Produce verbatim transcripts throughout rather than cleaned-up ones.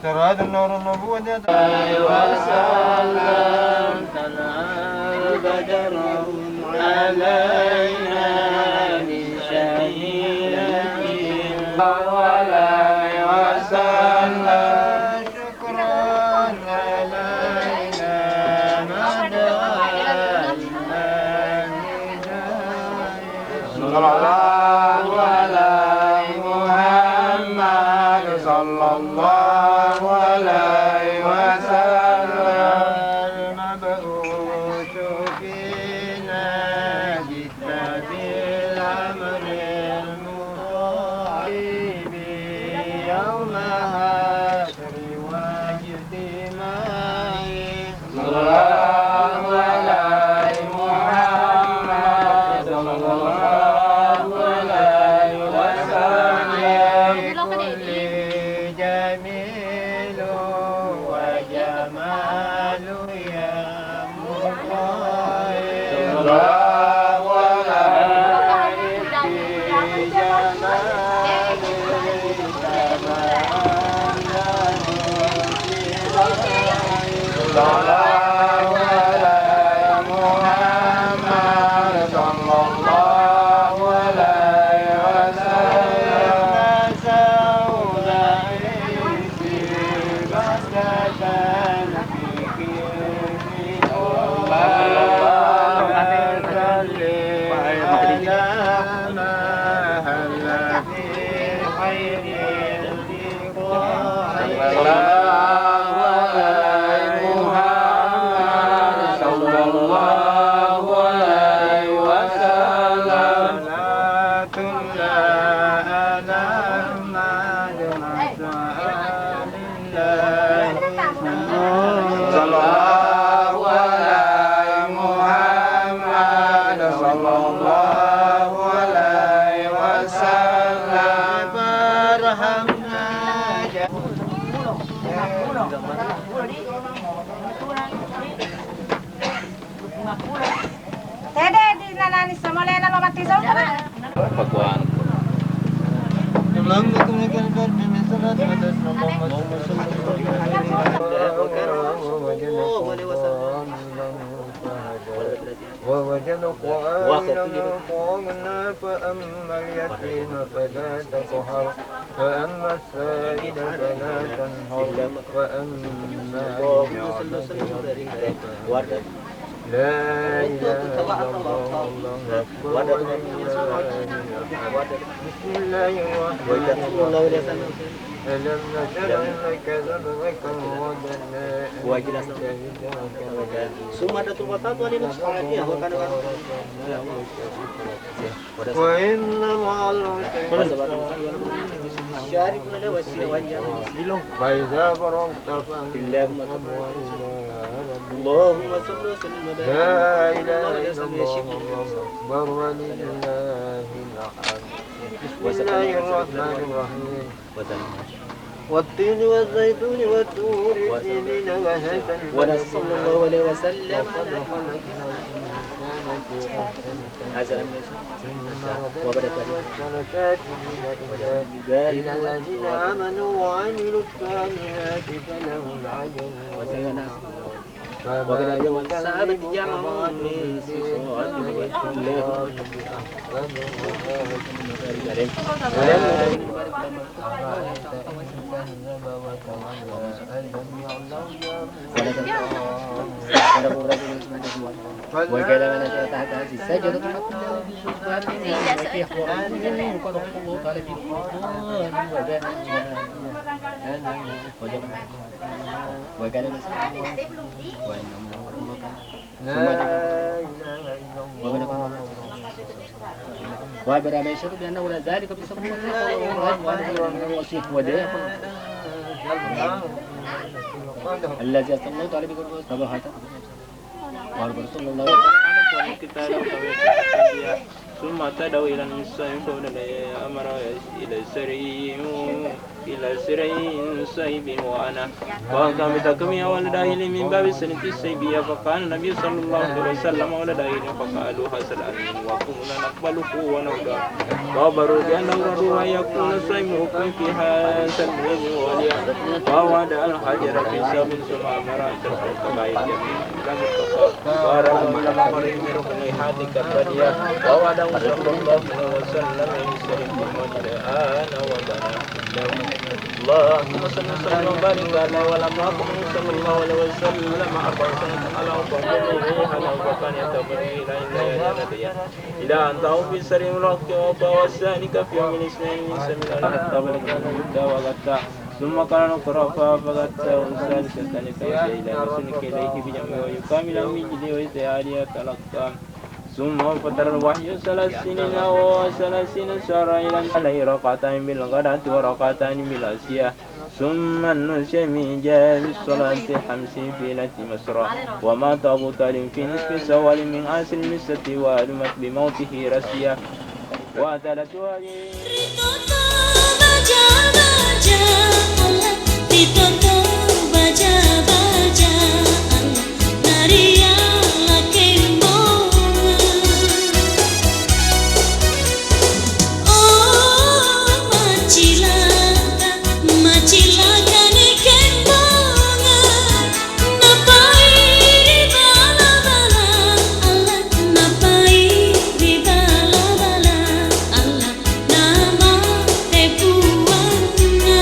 Sirajun nurun nubuwwah. وسلم علينا بشهيد. صلى الله عليه وسلم. شكرا علينا مدى الأيام. صلى الله على محمد، صلى الله عليه وسلم. المبعوث فينا بالأمر المطالب يوم حشر واجتماع. صلى الله على محمد، صلى الله عليه وسلم. كل جميل وجمال يا صلى الله على محمد، صلى الله عليه وسلم. فارحمنا. Tede di nanani samolena lo mati saudara. Pakuan. ووجد ضالا فأما اليتيم فلا تقهر، وأما السائل فلا تنهر، وأما بنعمة ربك فحدث. لا إله إلا الله، الله أكبر، ولله الحمد. بسم الله الرحمن الرحيم. ألم نشرح لك صدرك ووضعنا عنك وزرك. ثم رددناك أسفل سافلين. وإن مع العسر يسرا. فإذا فرغت فانصب إلى ربك. اللهم صل وسلم وبارك لا إله إلا الله، الله أكبر، ولله الحمد. بسم الله الرحمن الرحيم. والتين والزيتون وطور سينين وهذا البلد الأمين. صلى الله عليه وسلم. لقد خلقنا الإنسان في أحسن تقويم. ثم رددناه أسفل سافلين إلا الذين آمنوا وعملوا الصالحات فلهم أجر غير ممنون. ومن الذين سابت جمعهم من سوء. الذي أرسل الله تعالى بكل الصباحات. قال رسول الله. ثم تدعو إلى النساء فهن لا أمر إلى سري إلى سري صيب وأنا. وأنت بتكمي أول داخل من باب السنة الصيبية، فكان النبي صلى الله عليه وسلم أول داخل، فقالوا هذا الأمين وكنا نقبله ونرضاه. وأخبروا بأنه رضوا أن يكون صيمكم في هذا اليوم واليوم. ووضع الحجر في سبع ثم أمر أن تلقوا القبائل جميعا. Para ulama marimi rukun hati kepada dia, bahwa ada Rasulullah sallallahu alaihi wasallam yang sering bermodal ana wa bana. اللهم صل وسلم وبارك على وعلى محمد صلى الله عليه وسلم أربع سنة على أفضل على أفضل يتبرئ إلى إلى إلى إلى أن تعود في سرير الحق وفوزانك في يوم الاثنين من سبيل الله تبارك وتعالى. ثم قال القرآن فقد سأل ذلك ثالثا إلى رسولك إليه بجمع ويكامل من جديد ويتعالي يتلقى. ثم فتر الوحي ثلاث سنين أو ثلاثين شهرا إلى عليه ركعتان بالغداة وركعتان بالعشية. ثم النسي من جهة الصلاة خمس في ليلة مسرى. ومات أبو طالب في نصف شوال من عشر المسة وعلمت بموته رسيا. وأتلت هذه Ri toto baja-baja Allah, ri toto baja-baja Allah, nariala kembonga. Oh, macilaka, macilaka ni kembonga. Napai ri bala-bala Allah, napai ri bala-bala Allah, namate puanna.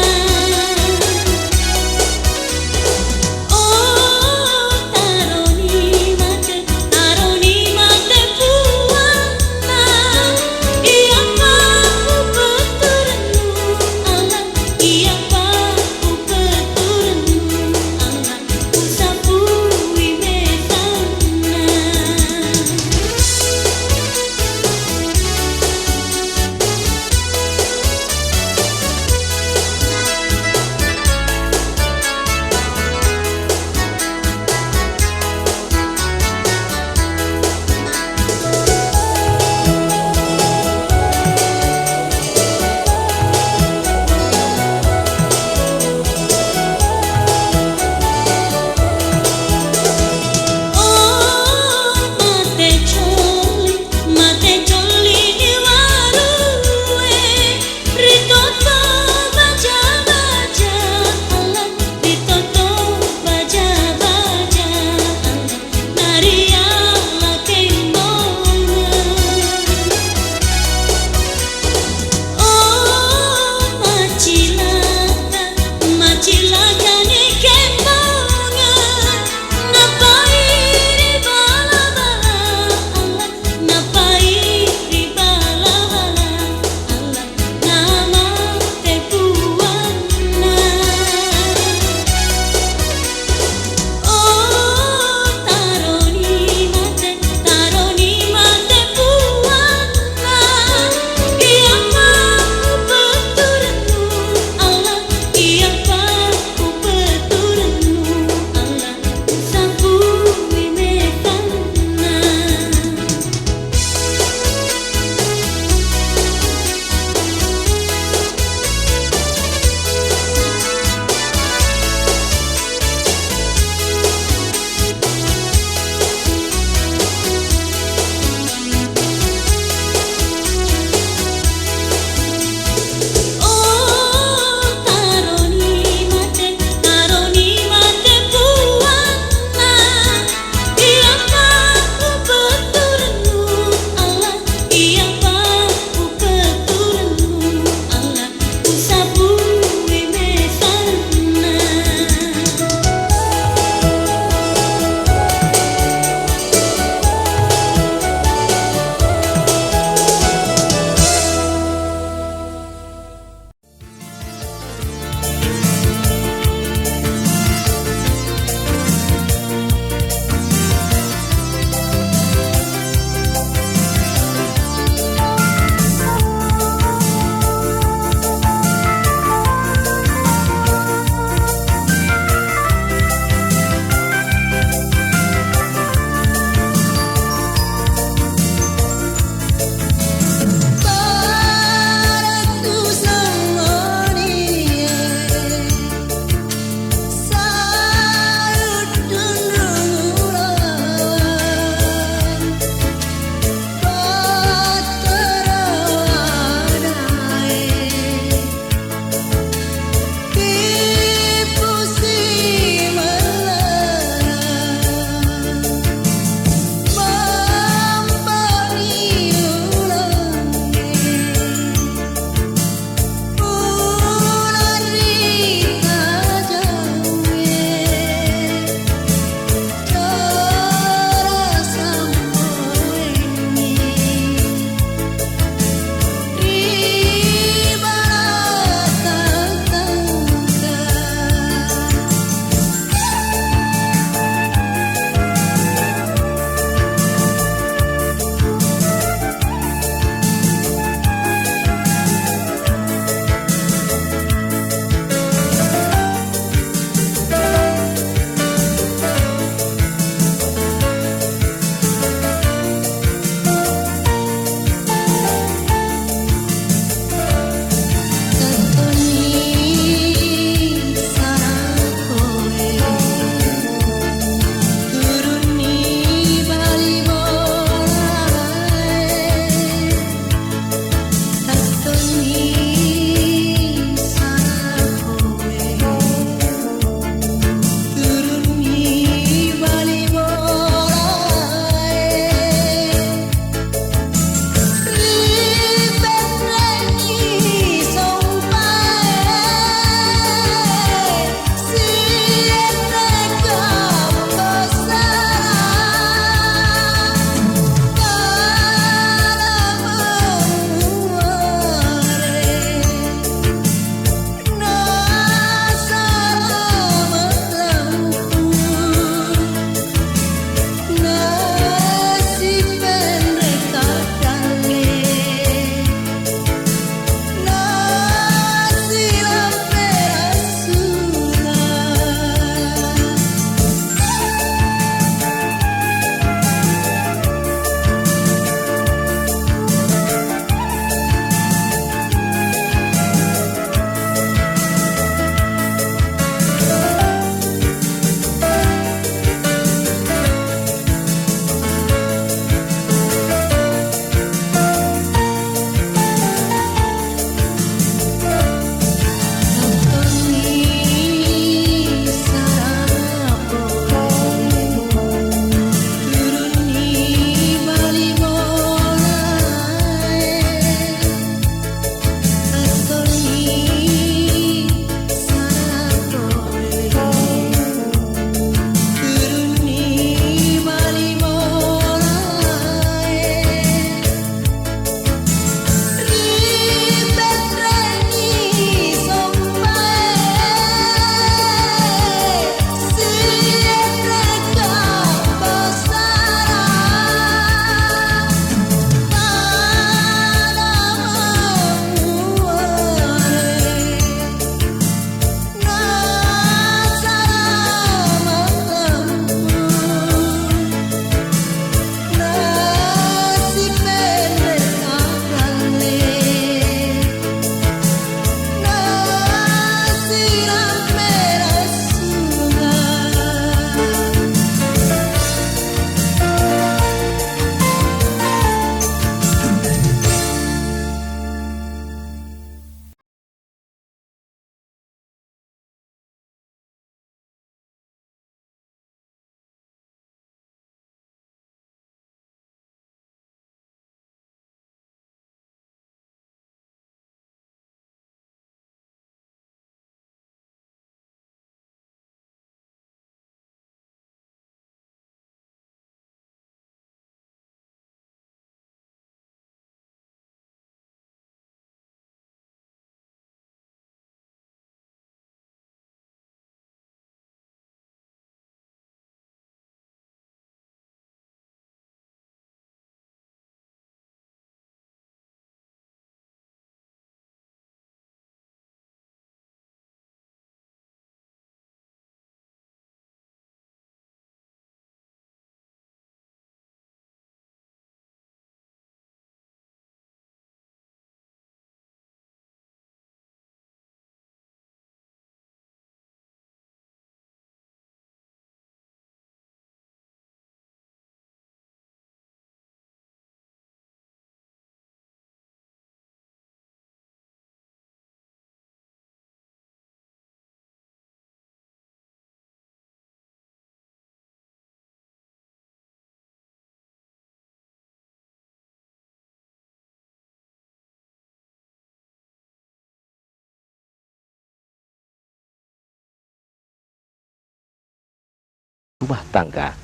rumah tangga,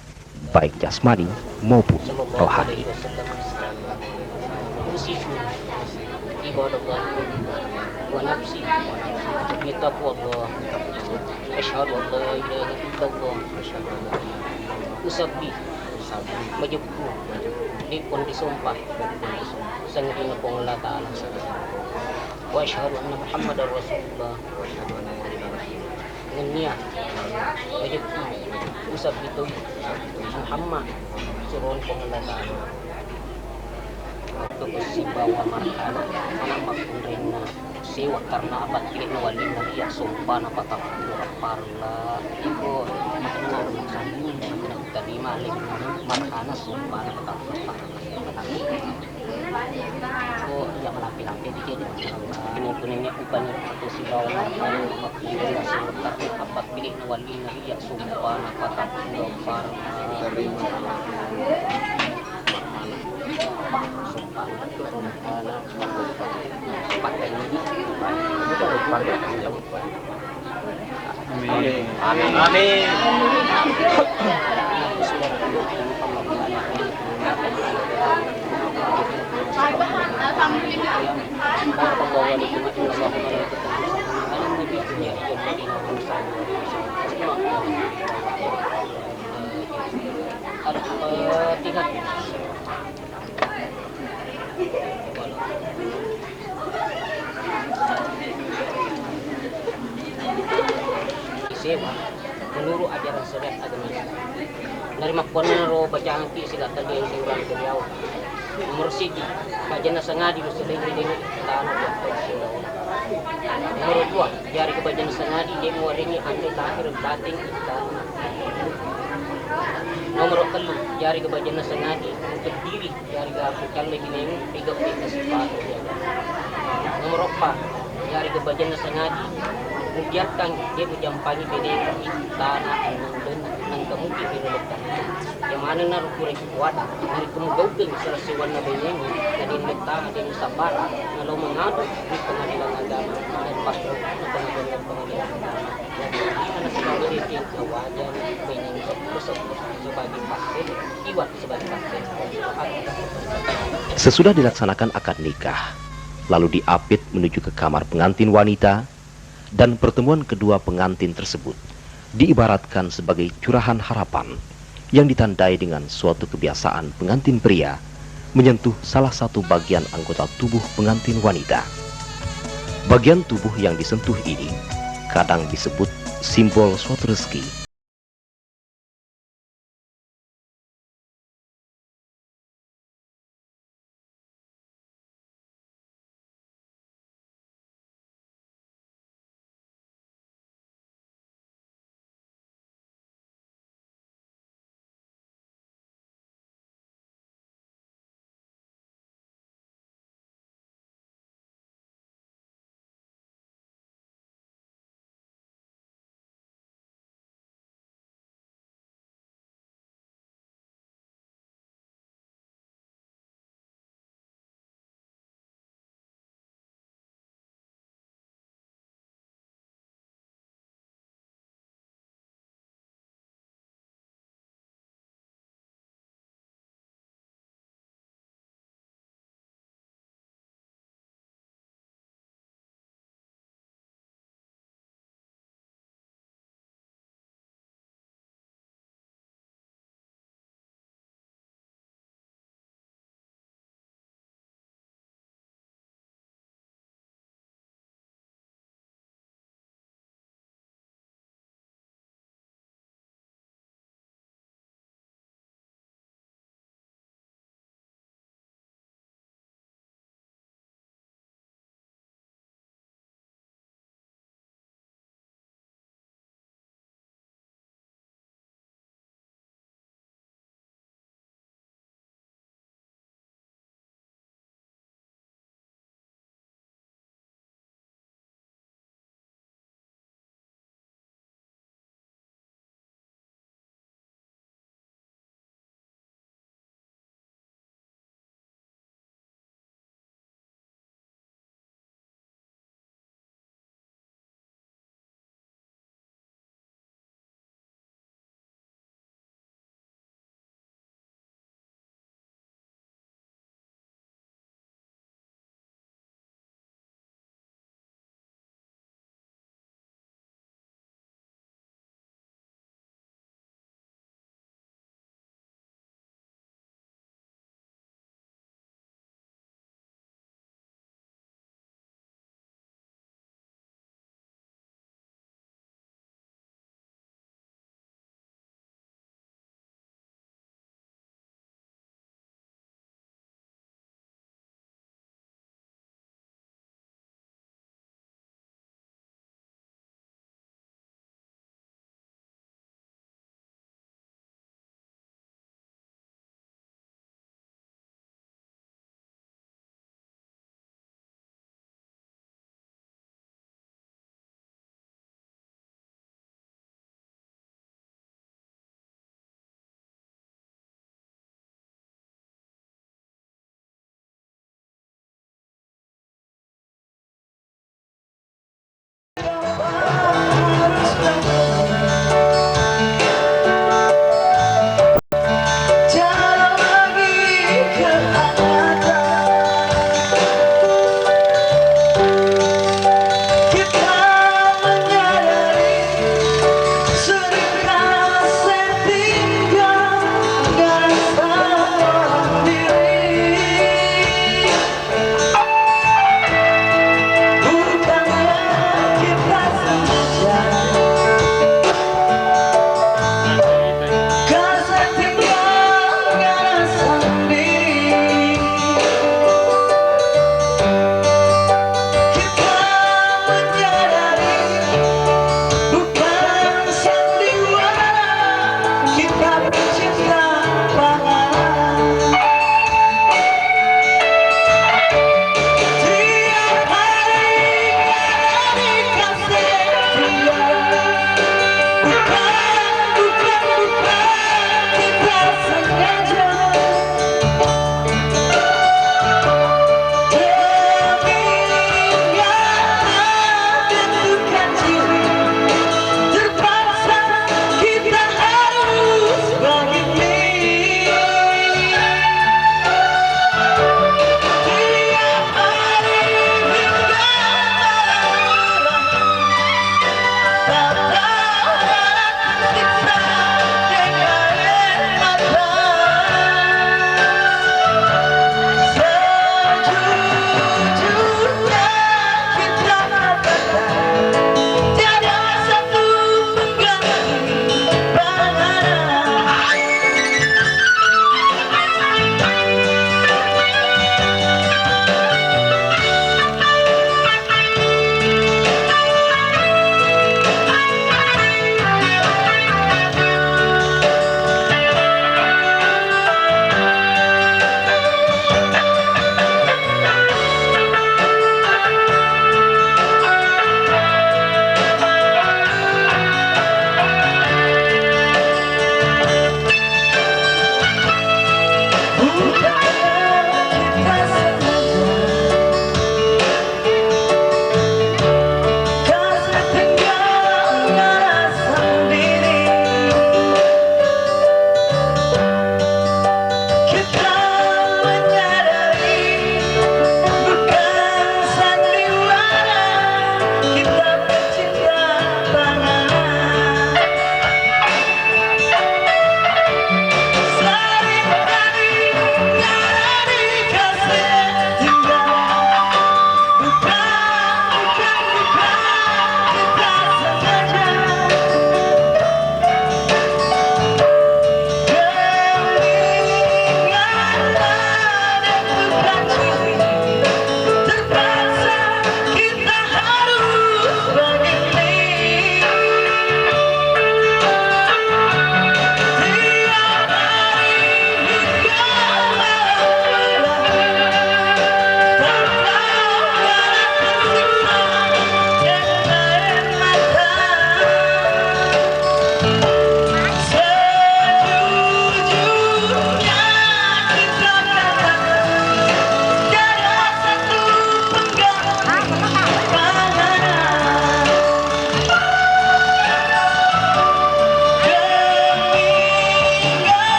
baik jasmani maupun rohani. Usikum ibadallah wa nafsi bitaqwallah. Asyhadu an la ilaha illallah. Usabbi, majeppu, dipun disumpah sangadinna Puang Allah Ta'ala. Wa asyhadu anna Muhammadar Rasulullah. Nennia majeppu usabbi toi Muhammad suroan Puang Allah Ta'ala. Toko sibawa marhana anak makkunrainna sewa karena apa kile na walinna iya sompana patappulo parla. Iko makenna makenna kalima lagi marhana sompana patappulo parla. Ko iya malampe-lampe dikit. Ini kuningnya upanya atau sibawa marhana makkunrainna sewa karena apa kile na walinna iya sompana patappulo parla. Amin. Amin. Amin. Al-Fatihah. Sewa menurut ajaran syariat agama Islam. Narimakkuannaro bacangki silatta deng diurang beliau. Nomor siji, bajanna sangadi lo sellengi deng tana. Nomor dua, jari kebajanna sangadi deng warengi anre lahir batin tana. Nomor tellu, jari kebajanna sangadi untuk diri Yarega mucallai beneng pigau dena sipatu yaga. Nomor eppa, yarega bajanna sangadi mubiarkan de mujampangi beneng ri tana annang lenna nangka muki ri laleng tana. Iya manenna ro pura kuwada, narekko mugaukeng sala sewanna beneng, na de letana de musabbara, nalao mengadu ri pengadilan agama dan pasro ri pengadilan, pengadilan agama. Jadi, ana sibawa de tengka wajani beneng seppulo sebagai pasir, iwan Sesudah dilaksanakan akad nikah, lalu diapit menuju ke kamar pengantin wanita, dan pertemuan kedua pengantin tersebut diibaratkan sebagai curahan harapan yang ditandai dengan suatu kebiasaan pengantin pria menyentuh salah satu bagian anggota tubuh pengantin wanita. Bagian tubuh yang disentuh ini kadang disebut simbol suatu rezeki